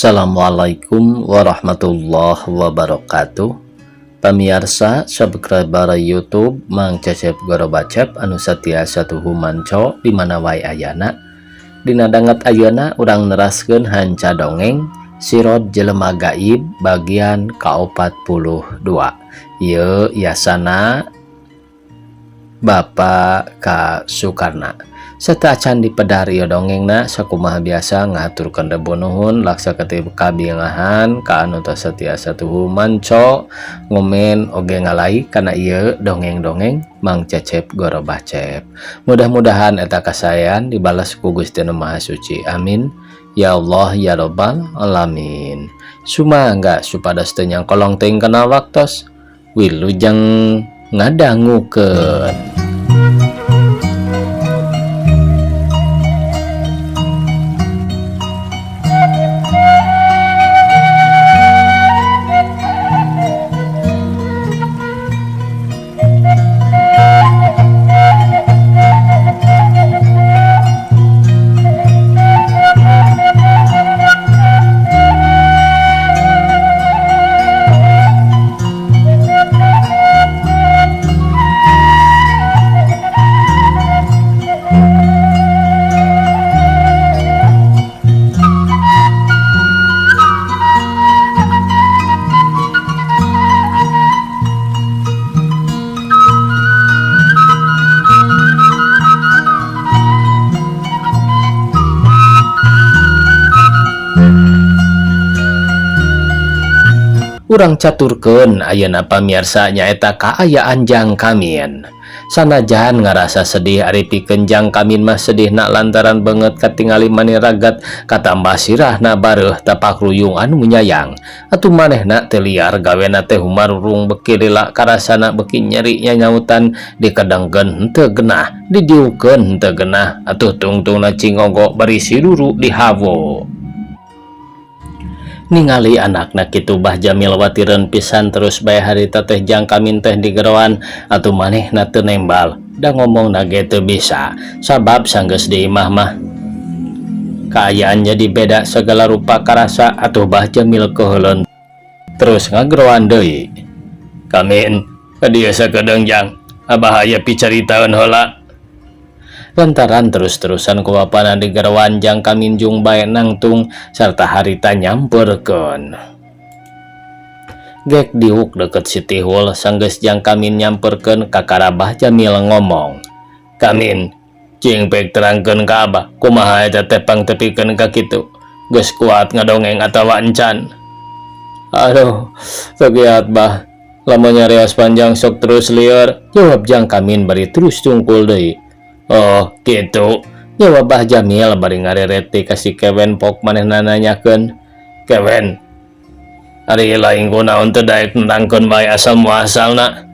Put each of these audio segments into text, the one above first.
Assalamualaikum warahmatullahi wabarakatuh. Pamiarsa subscriber YouTube Mang Cecep Gorobacep anu satia satuhu manco di mana wae ayana. Dina danget ayeuna urang neraskeun hanca dongeng Sirod Jelema Gaib bagian ka-42. Ieu yasana Bapak K. Sukarna. Sateuacan dipedar ieu dongengna, sakumaha biasa ngahaturkeun rebu nuhun laksa ketip kabingahan ka anu tos setia satuhu manco, ngomen oge ngalike kana ieu dongeng-dongeng Mang Cecep Gorobacep. Mudah-mudahan eta kasaean dibalas ku Gusti Nu Maha Suci. Amin. Ya Allah ya Robbal alamin. Sumangga supados teu nyangkolong teuing kana waktos. Wilujeng ngadangukeun. Urang caturkeun ayeuna pamiarsa nyaeta kaayaan Jang Kamin. Sanajan ngarasa sedih ari pikeun Jang Kamin mah sedihna lantaran beungeut katingali mani ragat katambah sirahna bareuh tapak ruyung anu nyayang. Atuh manehna teu liar gawena teh humarurung beki lila karasana beki nyeri nyanyautan dikedengkeun henteu genah didiukeun henteu genah atuh tungtungna cingogo bari siduru dihawo. Ningali anakna kitu Bah Jamil watireun pisan terus bae harita teh Jang Kamin teh digeroan atuh manehna teu nembal da ngomongna ge teu bisa sabab sanggeus di imah mah kaayaan jadi beda segala rupa karasa atuh Bah Jamil keuheuleun terus ngageroan deui. Kamin ka dieu sakedeung Jang, abah aya picaritaeun heula. Lantaran terus-terusan ku bapana digeroan Jang Kamin jung bae nangtung sarta harita nyamperkeun. Gek diuk deket si Tihul sanggeus Jang Kamin nyamperkeun kakara Bah Jamil ngomong. Kamin, cing pek terangkeun ka abah kumaha eta teh pangtepikeun ka kitu. Geus kuat ngadongeng atawa encan. Aduh, teu kiat bah. Lamun nyarios panjang sok terus lieur, jawab Jang Kamin bari terus cungkul deui. Oh, gitu. Jawab Bah Jamil bari ngarereti ka si Kewen pok manehna nanyakeun. Kewen, ari lain kunaon teu daek nerangkeun bae asal muasalna.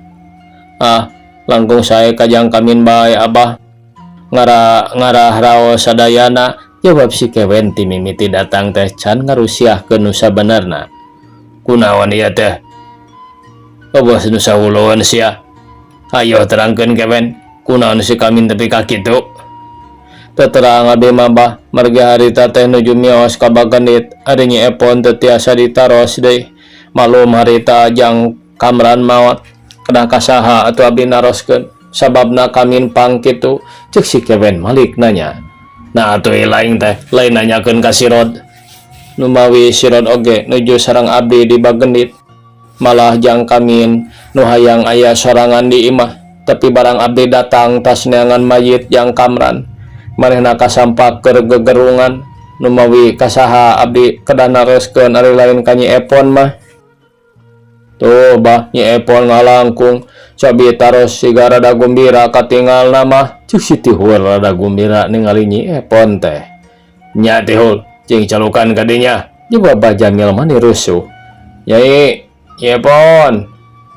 Ah, langkung sae ka Jang Kamin bae abah. Ngarah raos sadayana, jawab si Kewen ti mimiti datang teh can ngarusiahkeun nu sabenerna. Kunaon ieu teh? Bos nu sahulueun sia. Hayo terangkeun Kewen. Kunaon si Kamin tepi ka kitu? Teu terang abdi mah bah, margi harita teh nuju mios ka Bagendit, ari Nyi Epon teu tiasa ditaros deui. Malum harita Jang Kamran maot, kedah ka saha atuh abdi naroskeun, sababna Kamin pang kitu, ceuk si Kewen malik nanya. Nah atuh lain teh, lain nanyakeun ka Sirod. Numawi Sirod oge nuju sareng abdi di Bagendit. Malah Jang Kamin nu hayang aya sorangan di imah. Tapi barang abdi datang tas neangan mayit Jang Kamran. Manehna kasampak keur gegerungan. Numawi kasaha abdi kedah naroskeun ari lain ka Nyi Epon mah. Tuh bah Nyi Epon ngalangkung cobi taros siga rada gumbira katingalna mah. Ceuk si Tihul rada gumbira ningali Nyi Epon teh. Nya Tihul cing calukan ka dinya. Jawab Bah Jamil mani rusuh. Nyai, Nyi Epon,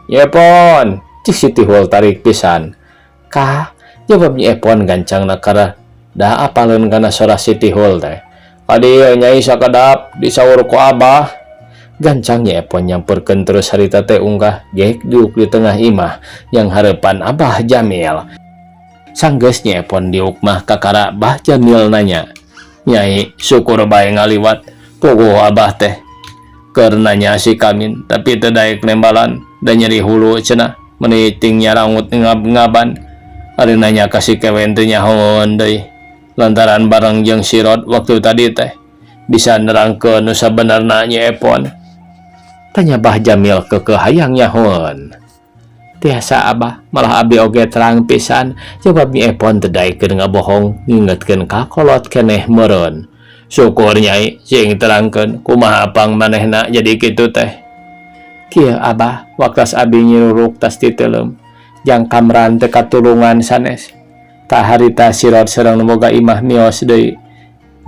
Nyi Epon. Cik si Tihul tarik pisan. Kah, jawab Nyi Epon gancang nakara. Dah apaleun kana sora si Tihul teh. Kadieu Nyai sakedap disaur ku abah. Gancang Nyi Epon nyamperkeun terus harita teh unggah gek diuk di tengah imah yang hareupan Abah Jamil. Sanggeus Nyi Epon diuk mah kakara Bah Jamil nanya. Nyai, syukur bae ngaliwat. Puguh Abah teh keur nanya si Kamin tapi teu daek nembalan da nyeri hulu cenah meuni ting nyarangut ngab-ngaban. Ari nanya ka si Kewen teu nyahoeun deui lantaran bareng jeung si Rod waktu tadi teh bisa nerangkeun nu sabenerna Nyi Epon. Tanya Bah Jamil keukeuh hayang nyahoeun. Tiasa Abah, malah abi oge terang pisan, jawab Nyi Epon teu daekeun ngabohong ngingetkeun ka kolot keneh meureun. Syukur Nyai, cing terangkeun kumaha pang manehna jadi kitu teh. Kieu Abah, waktos abi nyiruruk tas titeuleum, jang Kamran teu katulungan sanes. Tah harita si Rod sareng nu boga imah mios deui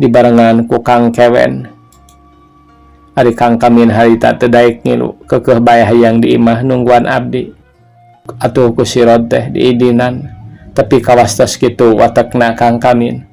dibarengan ku Kang Kewen. Ari Kang Kamin harita teu daek ngilu, keukeuh bae hayang di imah nungguan abdi. Atuh ku si Rod teh diidinan, tapi kawas tos kitu watekna Kang Kamin.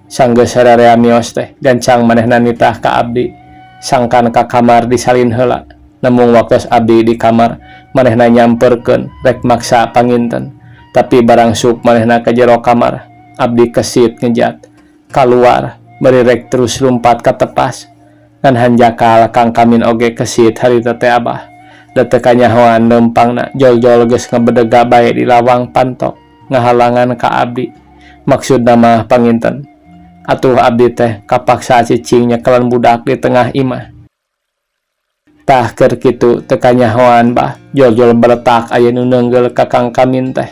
Sanggeus sararea mios teh gancang manehna nitah ka abdi, sangkan ka kamar disalin heula. Namung waktos abdi di kamar manehna nyamperkeun rek maksa panginten. Tapi barang sup manehna ka jero kamar, abdi kesit ngejat kaluar bari rek terus lumpat ka tepas. Ngan hanjakal Kang Kamin oge kesit harita teh Abah. Da teu kanyahoan leumpangna jol-jol geus ngabedega bae di lawang pantok ngahalangan ka abdi. Maksudna mah panginten. Atuh abdi teh kapaksa cicing nyekelan budak di tengah imah. Tah keur kitu teu kanyahoan Bah, jol-jol beletak aya nu neunggel ka Kang Kamin teh.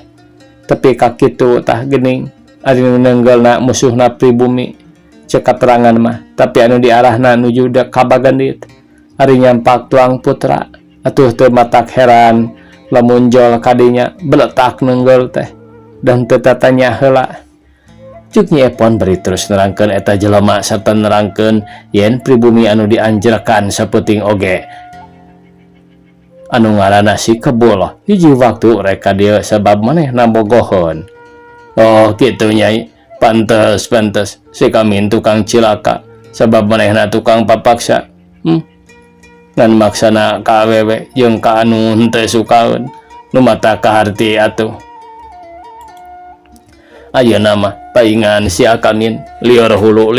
Tepi ka kitu tah geuning ari nu neunggeulna musuhna pribumi. Ceuk katerangan mah, tapi anu diarahna nuju ka Bagendit. Ari nyampak tuang putra, atuh teu matak heran lamun jol kadinya beletak neunggel teh dan teu tatanya heula. Ceuk Nyi Epon bari terus nerangkeun eta jelema sarta nerangkeun yen pribumi anu dianjrakan sapeuting oge anu ngaranna si Kebul hiji waktu rek ka dieu sabab manehna bogoheun. Oh kitu Nyai, pantes pantes si Kamin tukang cilaka sabab manehna tukang papaksa. Ngan maksana ka awewe jeung ka anu henteu sukaeun nu mata kaharti atuh. Ayeuna mah paingan si Kamin lieur hulu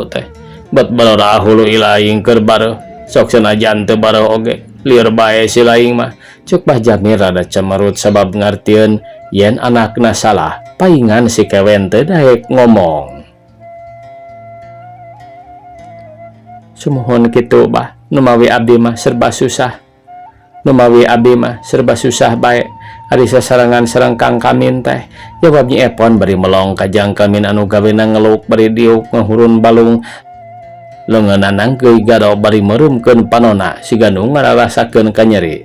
teh bet balora hulu ilaing keur bareuh sok sanajan teu bareuh oge lieur bae si laing mah. Ceuk Bah Jamil rada cemerut sabab ngartieun yen anakna salah paingan si Kewen teu daek ngomong. Sumuhun kitu Bah, numawi abdi mah serba susah. Numawi abdi mah serba susah bae ari sasarengan sareng Kang Kamin teh. Jawab Nyi Epon bari melong ka Jang Kamin anu gawena ngeluk bari diuk ngahurun balung. Leungeunna nangkeuy garo bari meurumkeun panona siga nu ngararasakeun kanyeri.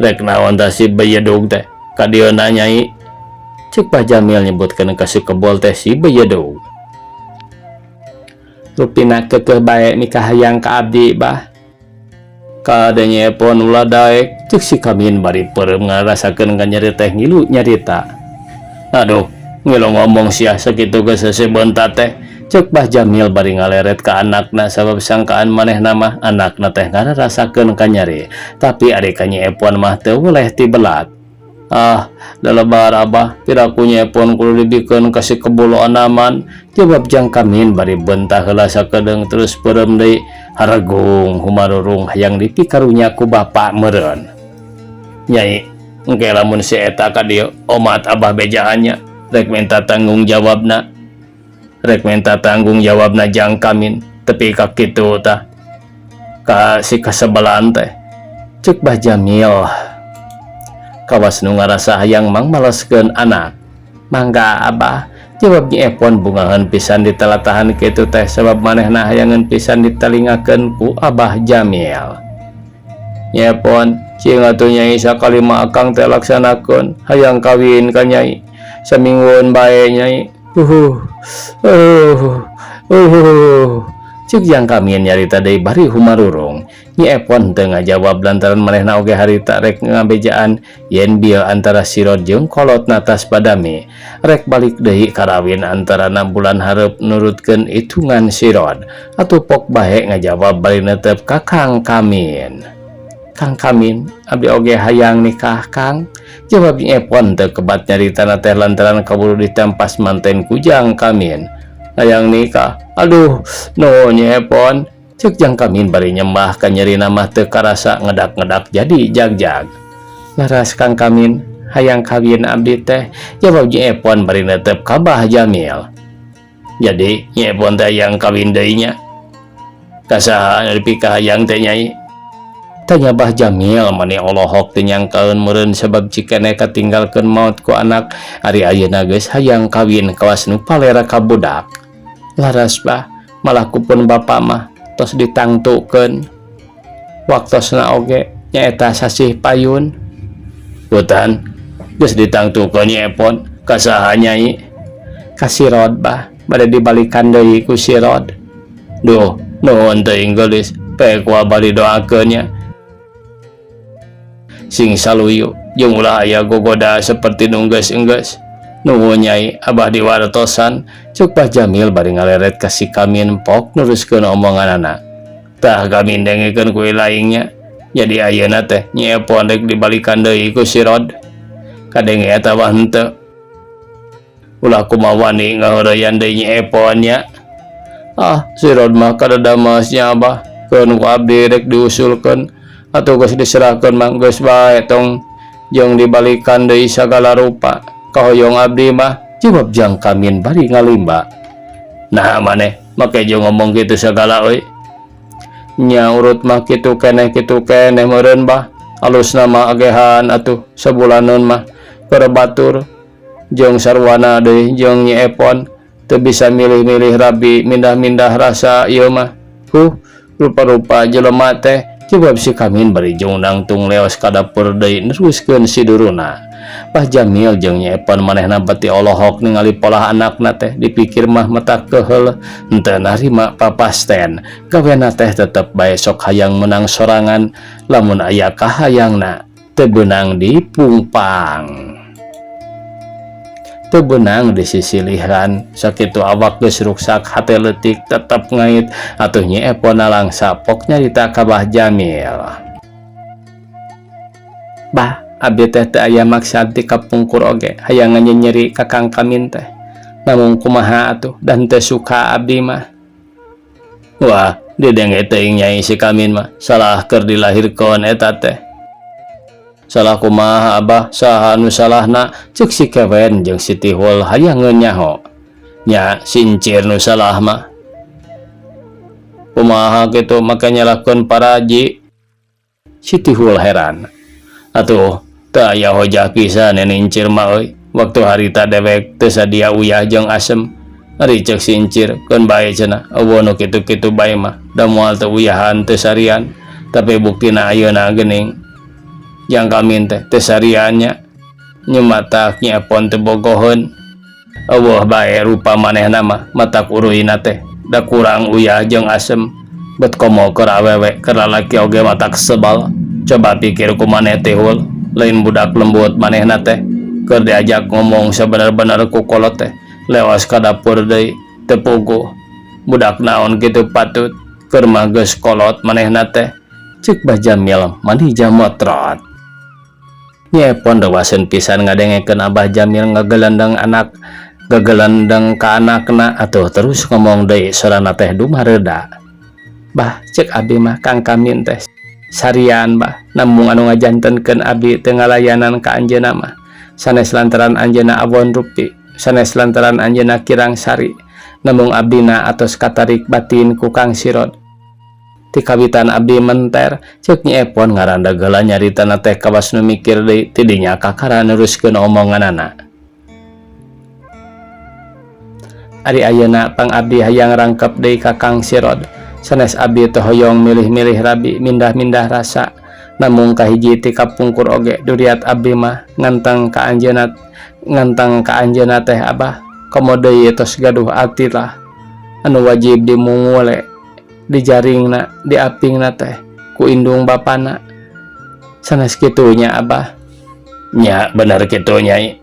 Rek naon tah si Beyedug teh ka dieuna Nyai? Ceuk Bah Jamil nyebutkeun ka si Kebul teh si Beyedug. Rupina keukeuh bae nikah hayang ka abdi Bah. Kade Nyi Epon ulah daek, ceuk si Kamin bari peureum ngarasakeun kanyeri teh ngilu nyarita. Aduh, ngilu ngomong sia sakitu geus hese beunta teh. Ceuk Bah Jamil bari ngaleret ka anakna sabab sangkaan manehna mah anakna teh ngararasakeun kanyeri. Tapi ari ka Nyi Epon mah teu weleh tibelat. Ah, lelebar Abah, piraku Nyi Epon kudu dibikeun ka si Kebul anaman. Jawab Jang Kamin bari bentah heula sakedeung terus peureum deui. Haregung humarurung hayang dipikarunya ku bapa meureun. Nyai, engke lamun si eta ka dieu omat Abah bejaannya rek minta tanggung jawabna. Rek minta tanggung jawabna Jang Kamin tepi ka kitu tah ka si kasebelan teh. Ceuk Bah Jamil kawas nu ngarasa hayang mangmaleskeun anak. Mangga Abah, jawab Nyi Epon bungaheun pisan ditelatahan kitu teh sabab manehna hayangeun pisan ditelingakeun ku Abah Jamil. Nyi Epon, cing atuh Nyai sakali mah akang teh laksanakeun hayang kawin ka Nyai saminggueun bae Nyai. Ceuk Jang Kamin nyarita deui bari humarurung. Nyi Epon teu ngajawab lantaran manehna oge harita rek ngabejaan yen bieu antara Sirod jeung kolotna tas badami. Rek balik deui karawin antarana bulan hareup nurutkeun hitungan Sirod. Atuh pok bae ngajawab bari netep ka Kang Kamin. Kang Kamin, abdi oge hayang nikah Kang. Jawab Nyi Epon teu kebat nyaritana teh lantaran kaburu ditempas manten ku Jang Kamin. Hayang nikah, aduh, nuhun Nyi Epon. Cek Jang Kamin bari nyembah kanyerina mah teu karasa ngedak-ngedak jadi jag-jag. Laras Kang Kamin, hayang kawin abdi teh, jawab Nyi Epon bari netep ka Bah Jamil. Jadi Nyi Epon teh hayang kawin deui nya. Ka saha anu dipikahayang teh Nyai? Tanya Bah Jamil mani olohok teu nyangkaeun meureun sabab cikene katinggalkeun maot ku anak ari ayeuna geus hayang kawin kawas nu palera ka budak. Laras Bah, malah ku pun bapa mah tos ditangtukeun. Waktosna oge nyaeta sasih payun. Hutan geus ditangtukeun Nyi Epon ka saha Nyai? Ka Sirod Bah, bade dibalikan deui ku Sirod. Duh, nuhun teuing geulis, pek ku abah didoakeun nya. Sing saluyu jeung ulah aya gogoda saperti nu enggeus-enggeus. Nuhun Nyai, abah diwartosan, cek Bah Jamil bari ngaleret ka si Kamin pok neruskeun omonganana. Tah Kamin dengekeun ku ilaing nya. Jadi ayeuna teh Nyi Epon rek dibalikan deui ku Sirod. Kadenge eta mah henteu. Ulah kumaha wani ngaheureyan deui Nyi Epon nya. Ah, Sirod mah kadadamas nya Abah. Keun ku abdi rek diusulkeun atuh geus diserahkeun mah geus bae tong jeung dibalikan deui sagala rupa. Kahoyong abdi mah, jawab Jang Kamin bari ngalimba. Nah maneh make jeung ngomong kitu sagala euy. Nya urut mah kitu keneh meureun Bah. Alusna mah agehan atuh sabulaneun mah keur batur jeung sarwana deui jeung Nyi Epon. Teu bisa milih-milih rabi mindah-mindah rasa ieu mah. Huh, rupa-rupa jelema teh, jawab si Kamin bari jeung nangtung leos ka dapur deui neruskeun siduruna. Bah Jamil jeung Nyi Epon manehna beti olohok ningali polah anakna teh dipikir mah mata keheul henteu narima papasten. Gawena teh tetep bae sok hayang menang sorangan lamun aya kahayangna teu beunang dipungpang. Teu beunang disisilihan sakitu awak geus ruksak hate leutik tetep ngait atuh Nyi Epon nalangsa pok nyarita ka Bah Jamil. Bah, abdi teh teu aya maksad ti kapungkur oge hayang nganyenyeri ka Kang Kamin teh. Namung kumaha atuh dan teu suka abdi mah. Wah, didenge teuing Nyai si Kamin mah salah keur dilahirkeun eta teh. Salah kumaha Abah, saha anu salahna, cek si Kewen jeung si Tihul hayang nyaho. Nya sincir nu salah mah. Kumaha kitu make nyalahkeun paraji? Si Tihul heran. Atuh teu aya hojah pisan nincir mah euy. Waktu harita dewek teu sadia uyah jeung asem. Ari cek sincir keun bae cenah eueuh nu kitu-kitu bae mah da moal teu uyahan teu sarian. Tapi buktina ayeuna geuning. Jang Kamin teh teu sariannya. Nyumatak Nyi Epon teu bogoheun. Eueuh bae rupa manehna mah matak uruina teh da kurang uyah jeung asem. Bet komo keur awewe keur lalaki oge matak sebal. Coba pikir ku maneh Tihul, lain budak lembut manehna teh. Keur diajak ngomong sabener-bener ku kolot teh lewas ka dapur deui teu puguh. Budak naon kitu patut keur mah geus kolot manehna teh. Cek Bah Jamil mani jamotrot. Nyi Epon rewaseun pisan ngadengekeun Abah Jamil ngagelendeng anak gagelendeng ka anakna atuh terus ngomong deui sorana teh dumareuda. Bah, cek abdi mah Kang Kamin teh sarian bah, namung anu ngajantenkeun abdi teu ngalayanan ka anjeunna mah sanes lantaran anjeunna awon rupi, sanes lantaran anjeunna kirang sari, namung abdina atos katarik batin ku Kang Sirod. Ti kawitan abdi menter, cek Nyi Epon ngarandag heula nyaritana teh kawas nu mikir deui tidinya kakara neruskeun omonganana. Ari ayeuna pang abdi hayang rangkep deui ka Kang Sirod. Sanes abdi teu hoyong milih-milih rabi mindah-mindah rasa. Namung kahiji ti kapungkur oge duriat abdi mah nganteng ka anjeunna, nganteng ka anjeunna teh Abah. Komo deui tos gaduh ati lah anu wajib dimungule, dijaringna, diapingna teh ku indung bapana. Sanes kitu nya Abah. Nya bener kitu Nyai.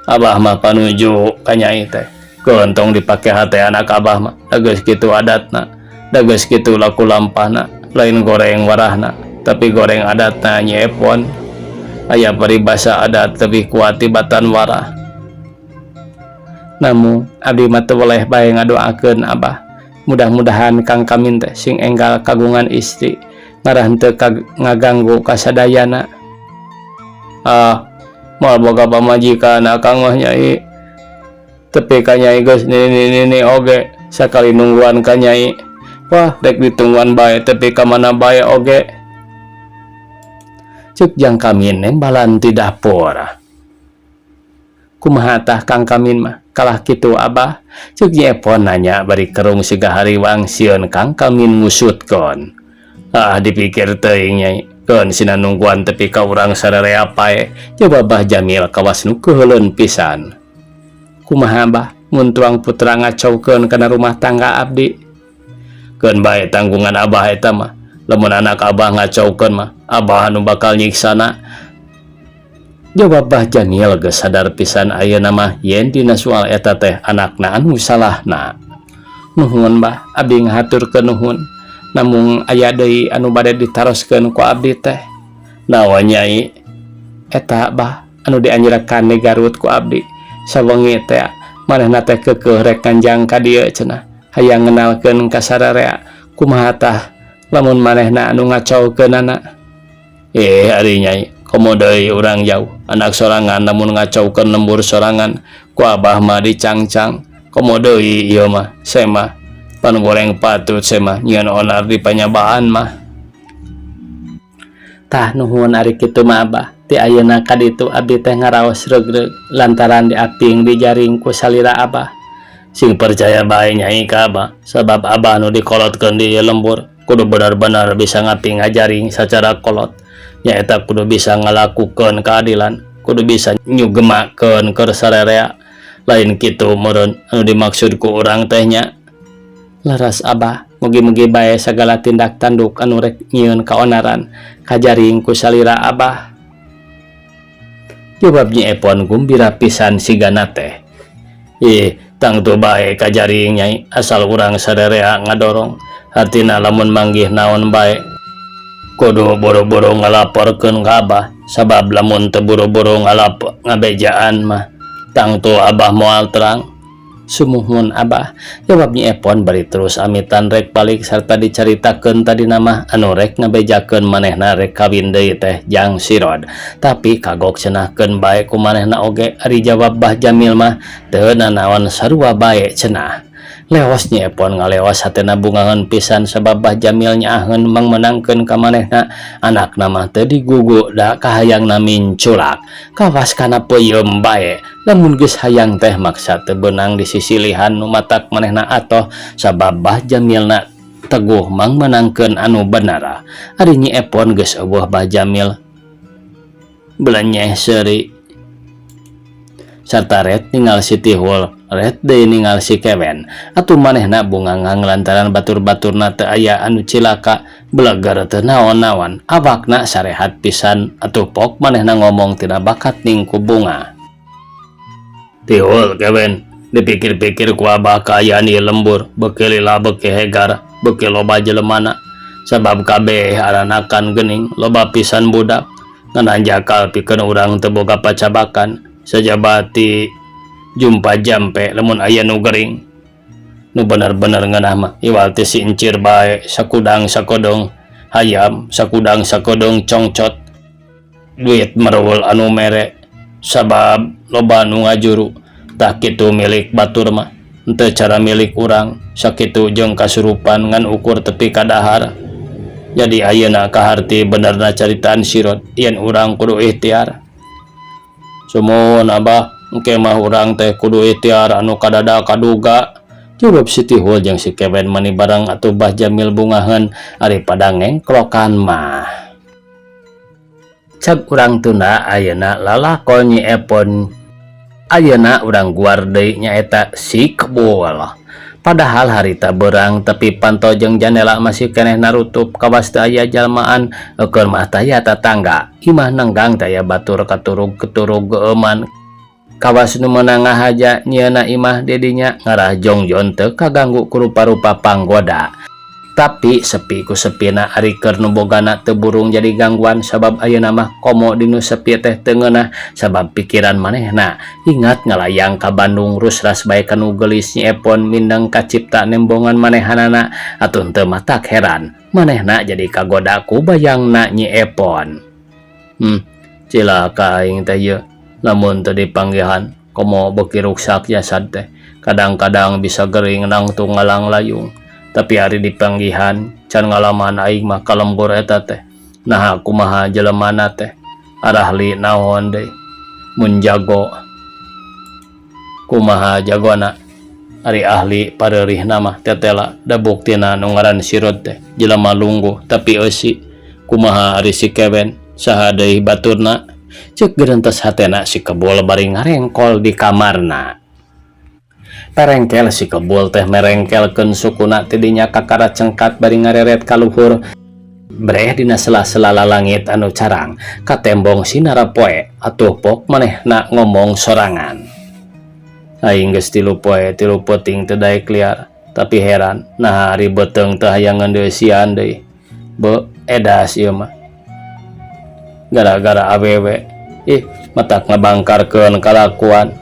Abah mah panuju ka Nyai teh. Keuntung dipake hate anak Abah mah. Da geus kitu adatna, da geus kitu laku lampahna, lain goreng warahna, tapi goreng adatna Nyi Epon. Aya paribasa adat lebih kuat tibatan warah. Namun abdi mah teu weleh bae ngadoakeun Abah. Mudah-mudahan Kang Kamin teh sing enggal kagungan istri ngarah henteu ngaganggu kasadayana. Ah, moal boga pamajikan akang mah, Nyai. Tepi ka Nyai geus nini-nini oge sakali nungguan ka Nyai. Wah, rek ditungguan bae tepi ka mana bae oge. Cek Jang Kamin nembalan ti dapur. Kumaha tah Kang Kamin mah kalah kitu, Abah? Cek Nyi Epon nanya bari kerung siga hariwang sieun Kang Kamin ngusutkeun. Ah, dipikir teuing, Nyai. Keun sina nungguan tepi ka urang sararea paeh, jawab Bah Jamil kawas nu keuheuleun pisan. Kumaha, Bah, mun tuang putra ngacaukeun kana rumah tangga abdi? Keun bae tanggungan Abah eta mah. Lamun anak Abah ngacaukeun mah, Abah anu bakal nyiksana. Jawab Bah Jamil geus sadar pisan ayeuna mah yen dina soal eta teh anakna anu salahna. Nuhun, Bah, abdi ngahaturkeun nuhun. Namung aya deui anu bade ditaroskeun ku abdi teh. Naon, Nyai? Eta, Bah, anu dianjrakan di Garut ku abdi. Sawengi teh manehna teh keukeuh rek nganjang ka dieu cenah. Hayang ngenalkeun ka sararea. Kumaha tah lamun manehna anu ngacaukeunana? Eh, ari Nyai, komo deui urang jauh. Anak sorangan lamun ngacaukeun lembur sorangan ku Abah mah dicangcang. Komo deui ieu mah, semah. Pan goreng patut semah nyieun onar di panyabaan mah. Tah, nuhun ari kitu mah, Abah. Ti ayeuna ka ditu abdi teh ngaraos reugreug lantaran diaping dijaring ku salira Abah. Sing percaya bae, Nyai, ka Abah, sabab Abah nu dikolotkeun di ieu lembur kudu benar-benar bisa ngaping ngajaring sacara kolot. Nyaeta kudu bisa ngalakukeun keadilan, kudu bisa nyugemakeun keur sararea. Lain kitu meureun anu dimaksud ku urang teh nya? Leres, Abah, mugi-mugi bae sagala tindak tanduk anu rek nyieun kaonaran kajaring ku salira Abah. Jawab Nyi Epon gumbira pisan sigana teh. Ih, tangtu bae kajaring, Nyai, asal urang sarerea ngadorong. Hartina lamun manggih naon bae kudu buru-buru ngalaporkeun ka Abah, sabab lamun teu buru-buru ngalap ngabejaan mah tangtu Abah moal terang. Sumuhun, Abah, jawab Nyi Epon bari terus amitan rek balik sarta dicaritakeun tadi mah anu rek ngabejakeun manehna rek kawin deui teh jang Sirod. Tapi kagok cenah, keun bae ku manehna oge, ari jawab Bah Jamil mah teu nanaon, sarua bae cenah. Leos Nyi Epon ngaleos, hatena bungaheun pisan sabab Bah Jamil nyaaheun mangmenangkeun ka manehna, anakna mah teu digugu da kahayangna minculak kawas kana peuyeum bae. Lamun geus hayang teh maksa teu beunang disisilihan nu matak manehna atoh sabab Bah Jamilna teguh mangmenangkeun anu bener. Ari Nyi Epon geus euweuh Bah Jamil belenyeh seuri sarta ret ningal si Tihul, ret deui ningal si Kewen. Atuh manehna bungangang lantaran batur-baturna teu aya anu cilaka, beleger teu naon-naon, awakna sarehat pisan. Atuh pok manehna ngomong tina bakat ning ku bunga. Tihul, Kewen, dipikir-pikir ku Abah kaayaan ieu lembur beuki lila beuki hegar, beuki loba jelemana, sabab kabeh aranakan geuning, loba pisan budak ngan jakal pikeun urang teu boga pacabakan sajaba ti jumpa jampe lamun aya nu gering. Nu bener-bener ngeunah mah iwal ti si encir bae, sakudang sakodong hayam, sakudang sakodong congcot, duit merul anu mere sabab loba nu ngajuru. Tah, kitu milik batur mah henteu cara milik urang sakitu jeung kasurupan ngan ukur tepi ka dahar. Jadi ayeuna kaharti benerna caritaan Sirot yen urang kudu ikhtiar. Sumuhun, Abah, engke mah urang teh kudu ikhtiar anu kadada kaduga, jawab si Tihul jeung si Kewen mani barang. Atuh Bah Jamil bungaheun ari pada ngengklokan mah. Cek urang tunda ayeuna lalakon Nyi Epon. Ayeuna urang guar deui, nyaeta si Kebul. Padahal harita beurang, tapi panto jeung jandela masih keneh narutup kawas teu aya jalmaan. Eukeun mah taya tatangga, imah nenggang, taya batur katurug-keturug geueuman, kawas nu meunang ngahaja nyieunna imah di dinya ngarah jongjon teu kaganggu ku rupa-rupa panggoda. Tapi sepi ku sepina ari keur nu bogana teu burung jadi gangguan sabab ayeuna mah komo di nu sepi teh teu ngeunah sabab pikiran manehna ingat ngalayang ka Bandung rusras bae ka nu geulis Nyi Epon mindeng kacipta nembongan manehanana atuh henteu matak heran manehna jadi kagoda ku bayangna Nyi Epon. Cilaka aing teh ieu lamun teu dipanggihan komo beuki ruksak jasad teh kadang-kadang bisa gering nangtung ngalanglayung tapi ari dipanggihan can ngalaman aing mah ka lembur eta teh naha kumaha jelemana teh arahli naon deui mun jago kumaha jagona ari ahli pareurihna mah tetela da buktina nu ngaran sirot teh jelema lungguh tapi eusi kumaha ari si kewen saha deui baturna ceuk gerentes hatena si kebul bari ngarengkol di kamarna. Perengkel si kebul teh merengkelkeun sukuna ti dinya kakara cengkat bari ngareret ka luhur breh dina sela-sela lalangit anu carang katembong sinar poe atuh pok manehna ngomong sorangan. Aing geus tilu poe tilu peuting teu daek liar tapi heran naha ari beuteung teu hayangeun dieusian deui beuh edas ieu mah gara-gara awewe ih matak ngabangkarkeun kalakuan.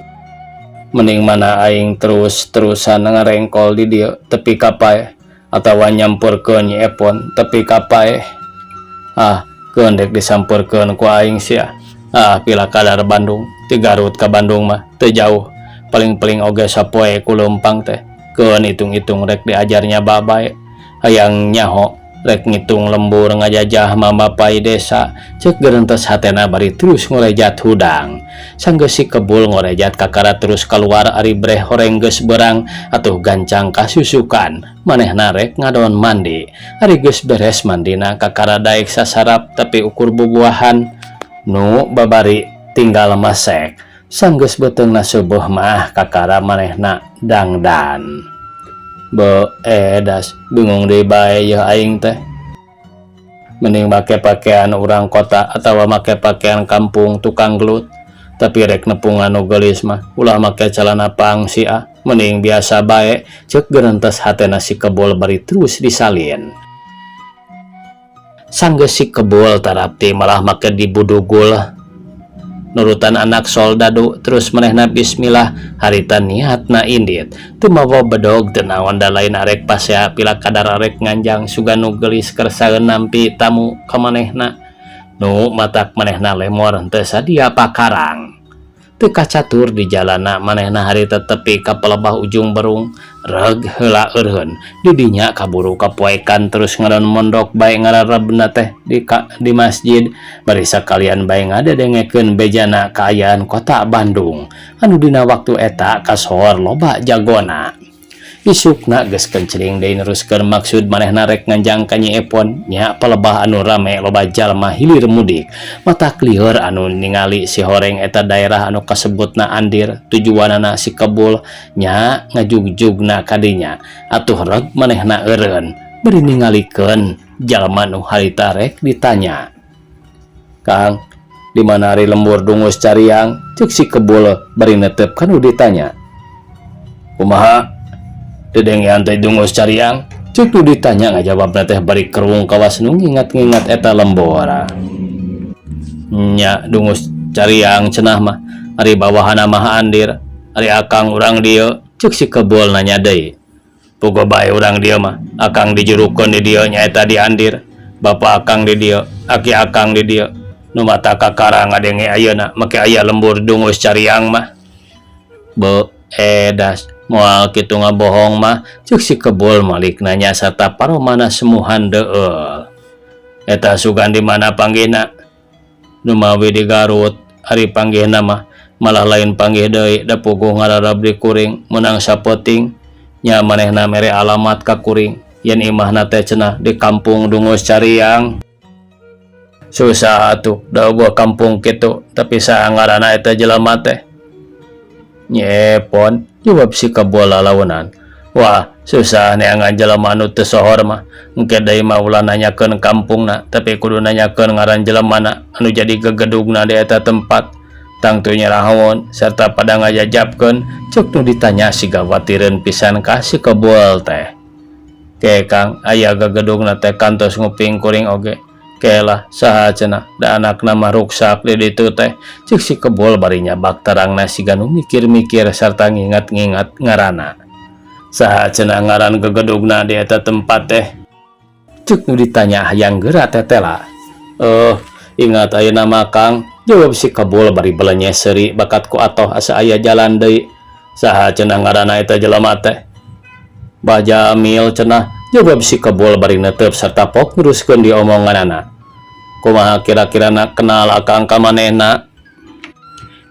Mending mana aing terus-terusan ngarengkol di dieu tepi ka paeh atawa nyamperkeun Nyi Epon tepi ka paeh. Ah, keun dek disamperkeun ku aing sia. Ah, pila kadar Bandung, ti Garut ka Bandung mah teu jauh. Paling-paling oge sapoe ku leumpang teh. Keun itung-itung rek diajar nyaba bae. Hayang nyaho rek ngitung lembur ngajajah mamapai desa ceuk gerentes hatena bari terus ngorejat hudang. Sanggeus si kebul ngorejat kakara terus kaluar ari breh horeng geus beurang atuh gancang kasusukan manehna rek ngadon mandi. Ari geus beres mandina kakara daek sasarap tapi ukur bubuahan nu babari tinggal masek. Sanggeus beuteungna subuh mah kakara manehna dangdan. Beuh edas bingung deui bae yeuh aing teh. Mending make pakaian urang kota atawa make pakaian kampung tukang gelut. Tapi rek nepungan nu geulis mah ulah make calana pangsi ah mending biasa bae ceuk gerentes hatena si kebul bari terus disalin. Sanggeus si kebul tarapti malah make dibudugul nurutan anak soldadu terus manehna bismillah harita niatna indit teu mawa bedog teu naon da lain arek pasea pila kadar arek nganjang sugan nu geulis kersaeun nampi tamu ka manehna nu matak manehna lemor henteu sadia pakarang. Teu kacatur di jalana manehna harita tepi ka pelebah ujung berung reg heula eureun di dinya kaburu kapoekan terus ngaran mondok bae ngararebna teh di masjid bari sakalian bae ngadedengekeun bejana kaayaan kota Bandung anu dina waktu eta kasohor loba jagona. Isukna geus kencring deui neruskeun maksud manehna rek nganjang ka Nyi Epon nya palebah anu rame loba jalma hilir mudik matak lieur anu ningali si horeng eta daerah anu kasebutna Andir tujuanana si kebul nya ngajugjugna ka dinya atuh reg manehna eureun bari ningalikeun jalma nu harita rek ditanya. Kang, di mana ari lembur Dungus Cariang? Ceuk si kebul bari netep ka nu ditanya. Kumaha? Dedengean teh Dungus Cariang? Ceuk nu ditanya ngajawabna teh bari kerung kawas nu ngingat-ngingat eta lembur. Nya Dungus Cariang cenah mah ari bawahana mah Andir, ari akang urang dieu ceuk si kebul nanya deui. Puguh bae urang dieu mah, akang dijurukeun di dieu nyaeta di Andir, bapa akang di dieu, aki akang di dieu. Nu mata kakara ngadenge ayeuna make aya lembur Dungus Cariang mah. Beuh edas moal kitu ngabohong mah ceuk si kebul malik nanya sarta paromana semuhan deueul. Eta sugan di mana panggihna? Numawi di Garut ari panggihna mah malah lain panggih deui da puguh ngararab di kuring meunang sapoting nya manehna mere alamat ka kuring yen imahna teh cenah di kampung Dungus Cariang. Susah atuh da eueuh kampung kitu tapi saha ngaranna eta jelema teh? Nyi Epon jawab si kebul lalaunan. Wah, susah neangan jelema anu teu sohor mah. Engke deui mah ulah nanyakeun kampungna, tapi kudu nanyakeun ngaran jelemana anu jadi gegedugna di eta tempat. Tangtu nyarahoan serta pada ngajajabkeun ceuk nu ditanya siga watireun pisan ka si kebul teh. Ke Kang, aya gegedugna teh kantos nguping kuring oge. Ke lah, saha cenah, da anakna mah ruksak di ditu teh. Cek si Kebul bari nyabak tarangna siga nu mikir-mikir sarta ngingat-ngingat ngaranna. Saha cenah ngaran gegedugna di eta tempat teh? Cek nu ditanya hayang geura tetela. Eh, ingat ayeuna mah Kang, jawab si Kebul bari belenye seuri bakat ku atoh asa aya jalan deui. Saha cenah ngaranna eta jelema teh? Bah Jamil cenah, jawab si Kebul bari netep sarta pok neruskeun diomonganana. Kumaha kira-kirana kenal akang ka manehna?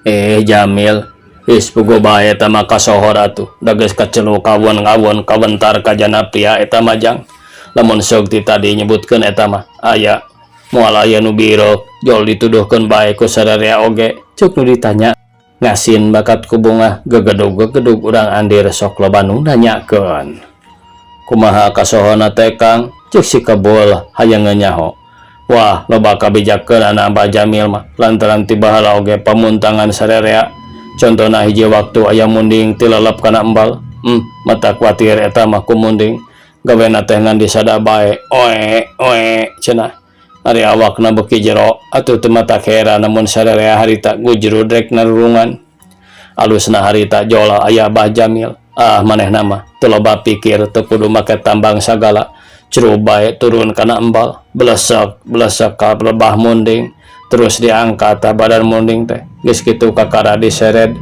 Eh Jamil, geus puguh bae eta mah kasohor atuh, da geus kaceluk kawon-ngawon kawentar ka jana pria eta mah jang. Lamun sok ti tadi nyebutkeun eta mah aya moal aya nu bireuk, jol dituduhkeun bae ku sararea oge, cek nu ditanya. Ngasin bakat ku bungah gegedug-gegedug urang andir sok loba nu nanyakeun. Kumaha kasohorna teh Kang? Cek si Kebul hayang nyaho. Wah, loba kabijakeunana Abah Jamil mah lantaran ti baheula oge pamuntangan sarerea. Contona hiji waktu aya munding tilelep kana embal. Mata kuatir eta mah ku munding. Gawena teh ngan disada bae, oe oe cenah. Ari awakna beuki jero, atuh teu matak heran namun sarerea harita gujrud rek narurungan. Alusna harita jola aya Abah Jamil. Ah, manehna mah teu loba pikir teu kudu make tambang sagala. Curug bae turun kana embal, belesek belesek ka lebah munding, terus diangkat tah badan munding teh. Geus kitu kakara diseret.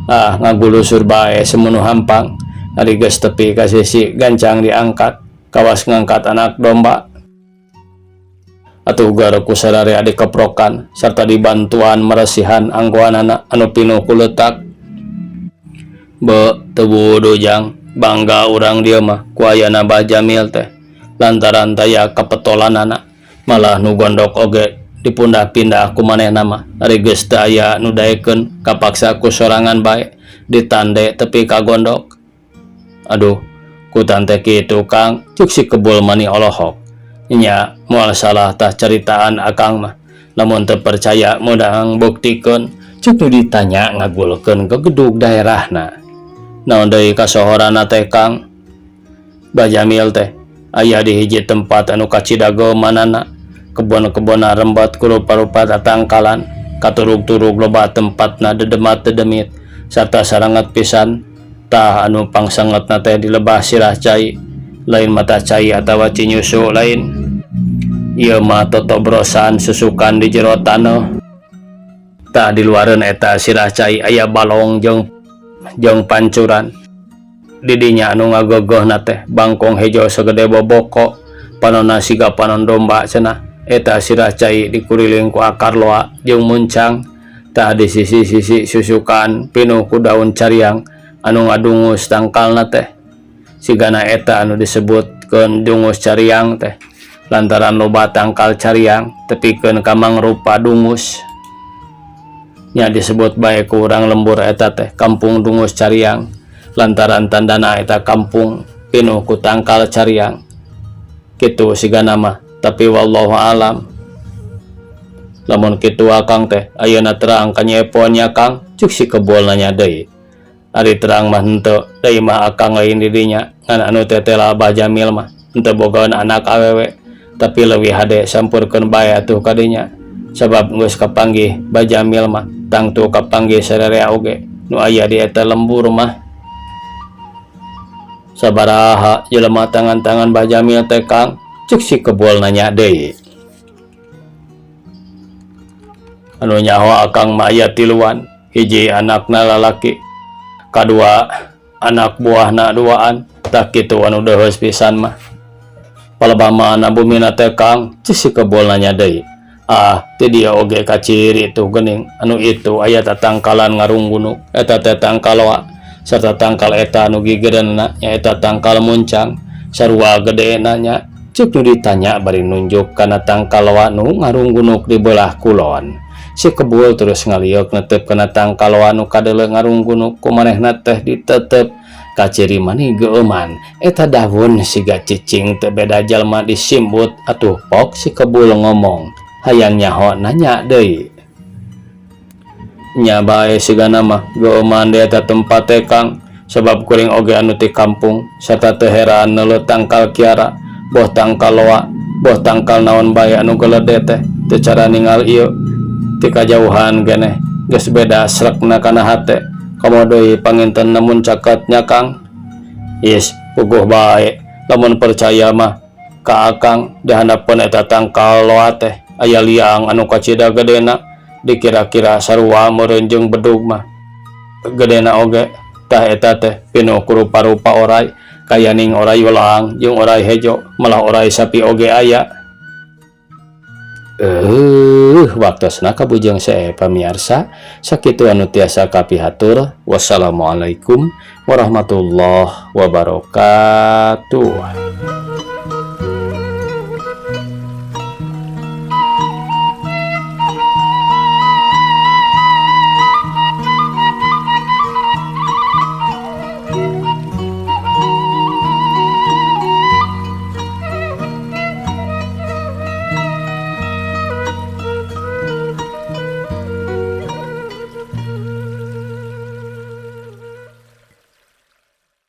Ah, ngagulusur bae semenuh hampang. Ari geus tepi ka sisi gancang diangkat, kawas ngangkat anak domba. Atuh gara ku sararea dikeprokan sarta dibantuan meresihan anggoanana anu pinuh ku leutak. Be, teu wudu jang, bangga urang dieu mah ku ayana Bah Jamil teh. Lantaran taya kapetolanana, malah nu gondok oge dipundah-pindah ku manehna mah. Ari geus teu aya nu daekeun kapaksa ku sorangan bae ditande tepi ka gondok. Aduh, ku tante kitu Kang, cuk si Kebul mani olohok. Nya, moal salah tah caritaan akang mah. Lamun teu percaya meunang buktikeun, cuk nu ditanya ngagulkeun gegedug daerahna. Naon deui kasohorana teh Kang? Bah Jamil teh aya di hiji tempat anu kacida geumanana. Kebon-kebonna rembat ku rupa-rupa tatangkalan, katurug-turug loba tempatna dedemat-dedemit sarta saranget pisan. Tah anu pangsangetna teh di lebah sirah cai, lain mata cai atawa cinyusu lain. Ieu mah totobrosan susukan di jero taneuh. Tah di luareun eta sirah cai aya balong jeung jeung pancuran. Didinya anu ngagegeuhna teh bangkong hejo sagede boboko, panonna siga panon domba cenah. Eta sirah cai dikuriling ku akar loa jeung muncang. Tah di sisi-sisi susukan pinuh ku daun cariang anu ngadungus tangkalna teh. Sigana eta anu disebutkeun dungus cariang teh lantaran loba tangkal cariang tepikeun ka mangrupa dungus. Nya disebut bae ku urang lembur eta teh kampung Dungus Cariang lantaran tandana eta kampung pinuh ku tangkal cariang. Kitu sigana mah, tapi wallahu alam. Lamun kitu akang teh ayeuna terang kanyepon nya Kang, cuk si Kebul nanya deui. Ari terang mah henteu, da imah akang lain di dinya, ngan anu tetela Abah Jamil mah henteu bogaeun anak awewe, tapi leuwih hade sampurkeun bae atuh ka dinya. Sabab geus kapanggih Bah Jamil mah tangtu kapanggih sararea oge nu aya di eta lembur mah. Sabaraha jelema tangan-tangan Bah Jamil teh Kang, cek si Kebul nanya deui. Anu nyaho akang mah aya tiluan, hiji anakna lalaki, kadua anak buahna duaan, tah kitu anu deuheus pisan mah. Palebah mana bumina teh Kang, cek si Kebul nanya deui. Ah, ti dieu oge kaciri tuh geuning, anu itu aya tatangkalan ngarunggunuk, eta teh tangkal loa sarta tangkal eta anu gigireunna nyaeta tangkal muncang, sarua gedena nya, cek nu ditanya bari nunjuk kana tangkal loa nu ngarunggunuk di beulah kulon. Si Kebul terus ngalieuk netep kana tangkal loa nu kadeuleu ngarunggunuk ku manehna teh ditetep kaciri mani geueuman eta daun siga cicing teu beda jalma disimbut atuh pok si Kebul ngomong hayang nyaho nanya deui. Nya bae sigana mah geueuman di eta tempat teh Kang, Sabab kuring oge anu ti kampung sarta teu heran neuleuh tangkal kiara boh tangkal loa boh tangkal naon bae anu gelede teh teu cara ningal ieu ti kajauhan geneh geus beda srekna kana hate komo deui panginten lamun caket nya Kang. Is puguh bae lamun percaya mah ka Akang di handapeun eta tangkal loa teh aya liang anu kacida gedena dikira-kira sarua meureun jeung bedug mah gedena oge tah eta teh pinuh ku rupa-rupa oray kayaning oray welang jeung oray hejo malah oray sapi oge aya. Waktosna kabujeng sae pamiarsa sakitu anu tiasa kapihatur wassalamualaikum warahmatullahi wabarakatuh.